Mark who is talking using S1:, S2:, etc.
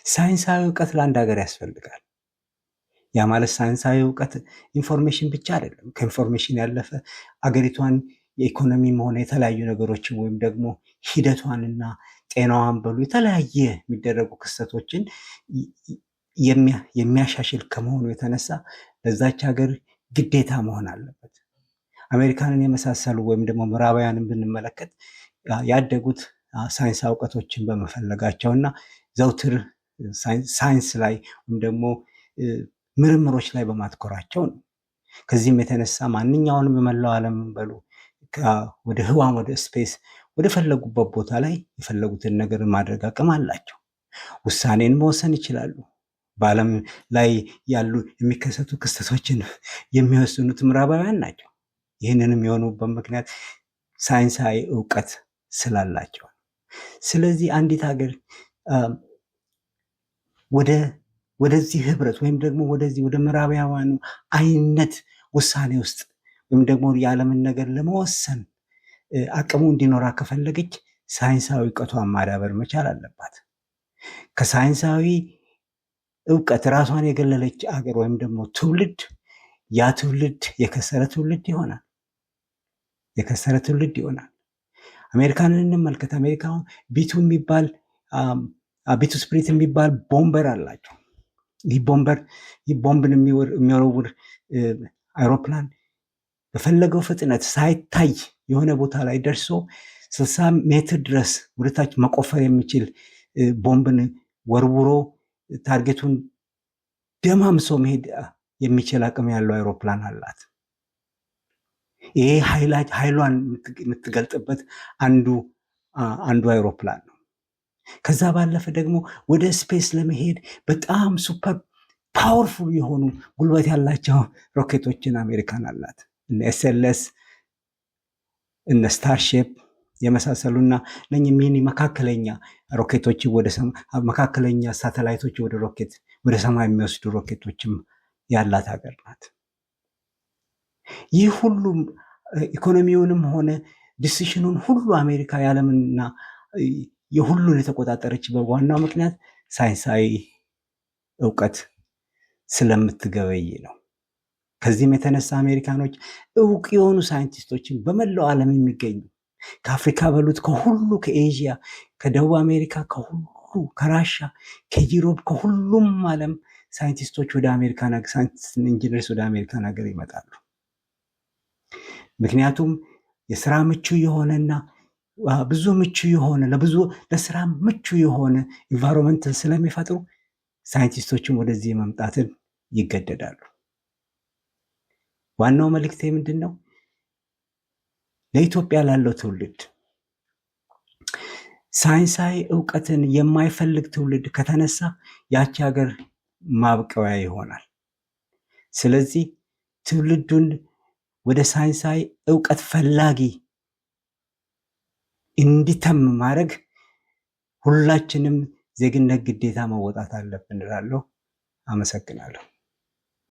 S1: ሳይንሳዊ እውቀት ለአንድ ሀገር ያስፈልጋል። ያ ማለት ሳይንሳዊ እውቀት information ብቻ አይደለም። ከ information ያለፈ አገሪቷን የኢኮኖሚም ሆነ የተለያዩ ነገሮችን ወይም ደግሞ ሂደቷንና ጤናዋን በሉ የተለያየ የሚደረጉ ክስተቶችን የሚያሻሽል ከመሆኑ የተነሳ ለዛች ሀገር ግዴታ መሆን አለበት። አሜሪካንን የመሳሰሉ ወይም ደግሞ ምዕራባውያንን ብንመለከት ያደጉት ሳይንሳዊ እውቀቶችን በመፈለጋቸው እና ዘውትር ሳይንስ ላይ ወይም ደግሞ ምርምሮች ላይ በማትኮራቸው ነው። ከዚህም የተነሳ ማንኛውንም የመላው ዓለም በሉ ወደ ህዋም፣ ወደ space፣ ወደ ፈለጉበት ቦታ ላይ የፈለጉትን ነገር ማድረግ አቅም አላቸው። ውሳኔን መወሰን ይችላሉ። በዓለም ላይ ያሉ የሚከሰቱ ክስተቶችን የሚወስኑት ምዕራባውያን ናቸው። ይህንንም የሆኑበት ምክንያት ሳይንሳዊ እውቀት ስላላቸው። ስለዚህ አንዲት ሀገር ወደዚህ ህብረት ወይም ደግሞ ወደዚህ ወደ ምዕራባውያኑ አይነት ውሳኔ ውስጥ ወይም ደግሞ የዓለምን ነገር ለመወሰን አቅሙ እንዲኖራ ከፈለገች ሳይንሳዊ እውቀቷን ማዳበር መቻል አለባት። ከሳይንሳዊ እውቀት ራሷን የገለለች አገር ወይም ደግሞ ትውልድ፣ ያ ትውልድ የከሰረ ትውልድ ይሆናል። የከሰረ ትውልድ ይሆናል። አሜሪካንን እንመልከት። አሜሪካ B-2 የሚባል፣ B-2 Spirit የሚባል bomber አላቸው። ይህ bomber፣ ይህ ቦምብን የሚወረውር አይሮፕላን በፈለገው ፍጥነት ሳይታይ የሆነ ቦታ ላይ ደርሶ 60 ሜትር ድረስ ወደታች መቆፈር የሚችል ቦምብን ወርውሮ target ኡን ደማምሶ መሄድ የሚችል አቅም ያለው አይሮፕላን አላት። ይሄ ኃይሏን የምትገልጥበት አንዱ አይሮፕላን ነው። ከዛ ባለፈ ደግሞ ወደ space ለመሄድ በጣም super powerful የሆኑ ጉልበት ያላቸው ሮኬቶችን አሜሪካን አላት። እነ SLS፣ እነ Starship የመሳሰሉና እነኚህ mini መካከለኛ ሮኬቶች፣ ወደ መካከለኛ ሳተላይቶች ወደ ሮኬት ወደ ሰማይ የሚወስዱ ሮኬቶችም ያላት ሀገር ናት። ይህ ሁሉም ኢኮኖሚውንም ሆነ decision ኑን ሁሉ አሜሪካ የዓለምና የሁሉን የተቆጣጠረችበት ዋናው ምክንያት ሳይንሳዊ እውቀት ስለምትገበይ ነው። ከዚህም የተነሳ አሜሪካኖች እውቅ የሆኑ ሳይንቲስቶችን በመላው ዓለም የሚገኙ፣ ከአፍሪካ በሉት ከሁሉ፣ ከኤዥያ፣ ከደቡብ አሜሪካ፣ ከሁሉ፣ ከራሻ፣ ከ Europe፣ ከሁሉም ዓለም ሳይንቲስቶች ወደ አሜሪካን፣ scientist engineers ወደ አሜሪካን ሀገር ይመጣሉ። ምክንያቱም የስራ ምቹ የሆነና ብዙ ምቹ የሆነ ለብዙ ለስራ ምቹ የሆነ environment ን ስለሚፈጥሩ ሳይንቲስቶችም ወደዚህ መምጣትን ይገደዳሉ። ዋናው መልእክቴ ምንድን ነው? ለኢትዮጵያ ላለው ትውልድ ሳይንሳዊ እውቀትን የማይፈልግ ትውልድ ከተነሳ ያቺ ሀገር ማብቂያዋ ይሆናል። ስለዚህ ትውልዱን ወደ ሳይንሳዊ እውቀት ፈላጊ እንዲተም ማድረግ ሁላችንም ዜግነት ግዴታ መወጣት አለብን እላለሁ። አመሰግናለሁ።